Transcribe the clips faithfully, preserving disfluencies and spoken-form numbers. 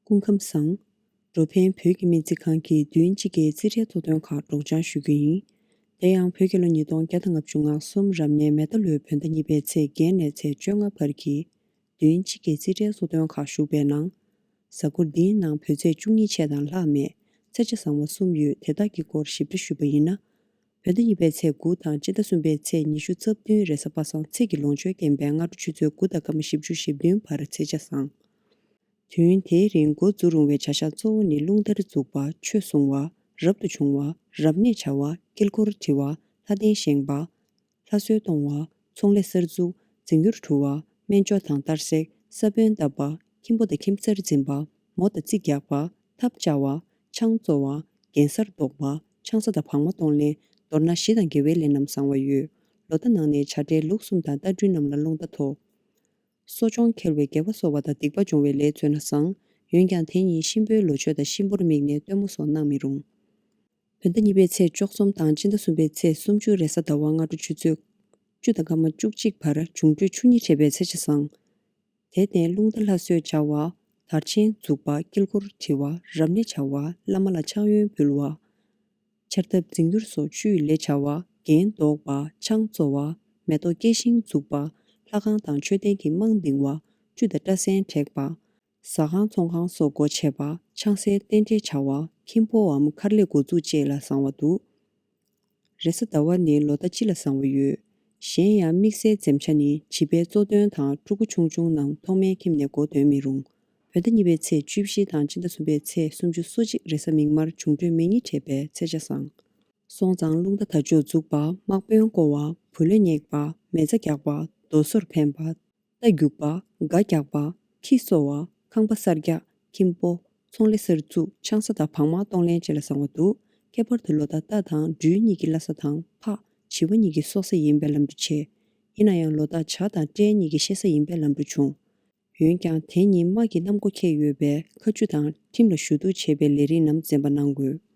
སྐུ་ཁམས་བཟང་། འགྲོ་ཕན་བོད་ཀྱི་སྨན་རྩིས་ཁང་གིས་བདུན་གཅིག་གི་རྩིས་ཁྲའི་གཙོ་དོན་ཁག་སྒྲོག་སྦྱང་ཞུ་རྒྱུ་ཡིན། དེ་ཡང་བོད་རྒྱལ་ལོ་ཉིས་སྟོང་བརྒྱ་དང་ལྔ་བཅུ་ང་གསུམ་རབ་གནས་མེ་རྟ་ལོའི་བོད་ཟླ་གཉིས་པའི་ཚེས་བརྒྱད་ནས་ཚེས་བཅོ་ལྔ་བར་གྱི་བདུན་གཅིག་གི་རྩིས་ཁྲའི་གཙོ་དོན་ཁག་ཞུགས་པའི་ནང་། གཟའ་འཁོར་འདིའི་ནང་བོད་ཚེས་བཅུ་གཉིས་ཆད་དང་ལྷག་མེད་ཚེས་ཆ་བཟང་བ་གསུམ་ཡོད་དེ་དག་གི་སྐོར་ཞིབ་ཕྲ་ཞུས་པ་ཡིན་ན། བོད་ཟླ་གཉིས་པའི་ཚེས་དགུ་དང་སྤྱི་ཟླ་གསུམ་པའི་ཚེས་ཉི་ཤུ་རྩ་བདུན་རེས་གཟའ་པ་སངས་ཚེས་ཀྱི་ལོངས་སྤྱོད་བསྟན་པའི་སྔ་དྲོ་ཆུ་ཚོད་དགུ་དང་སྐར་མ་བཞི་བཅུ་ཞེ་བདུན་བར་ཚེས་ཆ་བཟང་། དུས་ཡུན་དེའི་རིང་འགོ་འཛུགས་རུང་བའི་བྱ་གཞག་གཙོ་བོ་ནི་རླུང་རྟར་འཛུགས་པ། ཆོས་གསུང་བ། རབ་ཏུ་བྱུང་བ། རབ་གནས་བྱ་བ། དཀྱིལ་འཁོར་བྲི་བ། ལྷ་རྟེན་བཞེངས་པ། ལྷ་གསོལ་གཏོང་བ། ཚོང་ལས་གསར་འཛུགས། རྫིང་ཡུར་འཁྲུ་བ། སྨན་སྦྱོར་དང་གཏར་སྲེག་ས་བོན་བཏབ་པ། ཁྱིམ་པོ་དང་ཁྱིམ་ཚར་འཛིན་པ། མོ་དང་རྩིས་རྒྱག་པ། ཐབ་བཅའ་བ། ཆང་བཙོ་བ། གན་གཟར་འདོགས་པ། ཆང་ས་དང་བག་མ་གཏོང་ལེན། མདོར་ན་ཞི་དང་དགེ་བའི་ལས་རྣམས་བཟང་བ་ཡོད། ལོ་ཟླ་ནང་ནས་བྱ་བྲལ་ལུགས་གསུམ་དང་རྟ་སྦྲུལ་རྣམས་ལ་རླུང་རྟ་མཐོ། གསོ་སྦྱོང་འཁེལ་བའི་དགེ་བ་གསོ་བ་དང་སྡིག་པ་སྦྱོང་བའི་ལས་མཛོད་ན་བཟང་། འོན་ཀྱང་དེ་ཉིད་གཤིན་པོའི་ལོ་མཆོད་དང་གཤིན་པོར་དམིགས་ནས་སྟོན་མོ་སོགས་གནང་མི་རུང་། བོད་ཟླ་གཉིས་པའི་ཚེས་བཅུ་གསུམ་དང་སྤྱི་ཟླ་གསུམ་པའི་ཚེས་སུམ་ཅུ་རེས་གཟའ་ཟླ་བ་སྔ་དྲོ་ཆུ་ཚོད་བཅུ་དང་སྐར་མ་བཅུ་གཅིག་བར་འབྱུང་འཕྲོད་ཆུ་གཉིས་འཕྲད་པའི་ཚེས་ཆ་བཟང་། དེ་ནས་རླུང་རྟ་ལྷ་གསོལ་བྱ་བ། དར་ཆེན་འཛུགས་པ། དཀྱིལ་འཁོར་བྲི་བ། རབ་གནས་བྱ་བ། བླ་མ་ལ་ཕྱག་གཡོན་འབུལ་བ། ཆར་ཐབ་རྫིང་ཡུར་སོགས་བཅུའི་ལས་བྱ་བ། གན་འདོགས་པ། ཆང་བཙོ་བ། མེ་ཏོག་སྐྱེ་ཤིང་འཛུགས་པ། ལྷ་ཁང་དང་མཆོད་རྟེན་གྱི་རྨང་འདིང་བ། བཅུད་དང་སྐྲ་སེན་བྲེག་པ། ཟ་ཁང་ཚོང་ཁང་སོགས་སྒོ་ཕྱེ་བ། ཆང་སའི་རྟེན་འབྲེལ་བྱ་བ། ཁྱིམ་སྤོའམ་མཁར་ལས་འགོ་འཛུགས་བཅས་ལ་བཟང་བ་འདུག་རེས་གཟའ་ཟླ་བ་ནི་ལོ་ཟླ་སྤྱི་ལ་བཟང་བ་ཡོད། གཞན་ཡང་དམིགས་བསལ་འཛེམ་བྱ་ནི་བྱིས་པའི་གཙོ་འདོན་དང་ཕྲུ་གུ་ཆུང་ཆུང་རྣམས་ཐོག་མའི་ཁྱིམ་ནས་འགོ་འདོན་མི་རུང་། བོད་ཟླ་གཉིས་པའི་ཚེས་བཅུ་བཞི་དང་སྤྱི་ཟླ་གསུམ་པའི་ཚེས་སུམ་ཅུ་སོ་གཅིག་རེས་གཟའ་མིག་དམར་འབྱུང་འཕྲོད་མེ་གཉིས་འཕྲད་པའི་ཚེས་ཆ་བཟང་། སོང་ཙང་རླུང་རྟ་དར་ལྕོག་འཛུགས་པ། དམག་དཔོན་བསྐོ་བ། བུ་ལོན་བསྙེགས་པ། མེ་བཙའ་རྒྱག་པ། རྡོ་སོལ་འཕེན་པ། རྟ་རྒྱུག་པ། སྒ་རྒྱག་པ། ཁྱི་གསོ་བ། ཁང་པ་གསར་རྒྱག་ཁྱིམ་སྤོ། ཚོང་ལས་གསར་འཛུགས། ཆང་ས་དང་བག་མ་གཏོང་ལེན་བཅས་ལ་བཟང་བ་འདུག་ཁྱད་པར་དུ་ལོ་ཟླ་རྟ་དང་སྦྲུལ་གཉིས་ཀྱི་བླ་གཟའ་དང་ཕག་བྱི་བ་གཉིས་ཀྱི་སྲོག་གཟའ་ཡིན་པས་ལམ་འགྲོ་ཆེ། ཡིན་ན་ཡང་ལོ་ཟླ་བྱ་དང་སྤྲེལ་གཉིས་ཀྱི་གཤེད་གཟའ་ཡིན་པས་ལམ་འགྲོ་ཆུང་། འོན་ཀྱང་དེ་ཉིད་དམག་གི་གནམ་སྒོ་ཁེགས་ཡོད་པས་ཁ་མཆུ་དང་ཁྲིམས་ལ་ཞུ་གཏུག་བྱེད་པའི་ལས་རིགས་རྣམས་འཛེམ་པ་གནང་དགོས།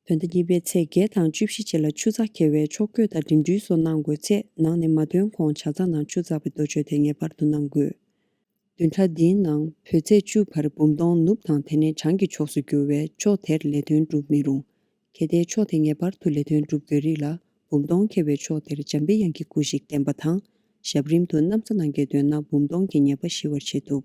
བོད་ཟླ་གཉིས་པའི་ཚེས་བརྒྱད་དང་བཅུ་བཞི་བཅས་ལ་ཆུ་ཚགས་འཁེལ་བའི་ཕྱོགས་བསྐྱོད་དང་འགྲིམ་འགྲུལ་སོགས་གནང་དགོས་ཚེ་ནང་ནས་མ་ཐོན་གོང་ཇ་ཚགས་ནང་ཆུ་ཚགས་པའི་རྡོ་བཅོས་དེ་ངེས་པར་དུ་གནང་དགོས། བདུན་ཕྲག་འདིའི་ནང་བོད་ཚེས་བཅུ་བར་འབུམ་སྟོང་ནུབ་དང་དེ་ནས་བྱང་གི་ཕྱོགས་སུ་འགྱུར་བས་ཕྱོགས་དེར་ལས་དོན་སྒྲུབ་མི་རུང་། གལ་ཏེ་ཕྱོགས་དེ་ངེས་པར་དུ་ལས་དོན་སྒྲུབ་དགོས་རིགས་ལ་འབུམ་སྟོང་འཁེལ་བའི་ཕྱོགས་དེར་འཇམ་པའི་དབྱངས་ཀྱི་སྐུ་ཞིག་བསྟན་པ་དང་ཞབས་རིམ་དུ་ན་བཟའ་གནང་གལ་འདོད་ན་འབུམ་སྟོང་གི་ཉེས་པ་ཞི་བར་བྱེད་ཐུབ།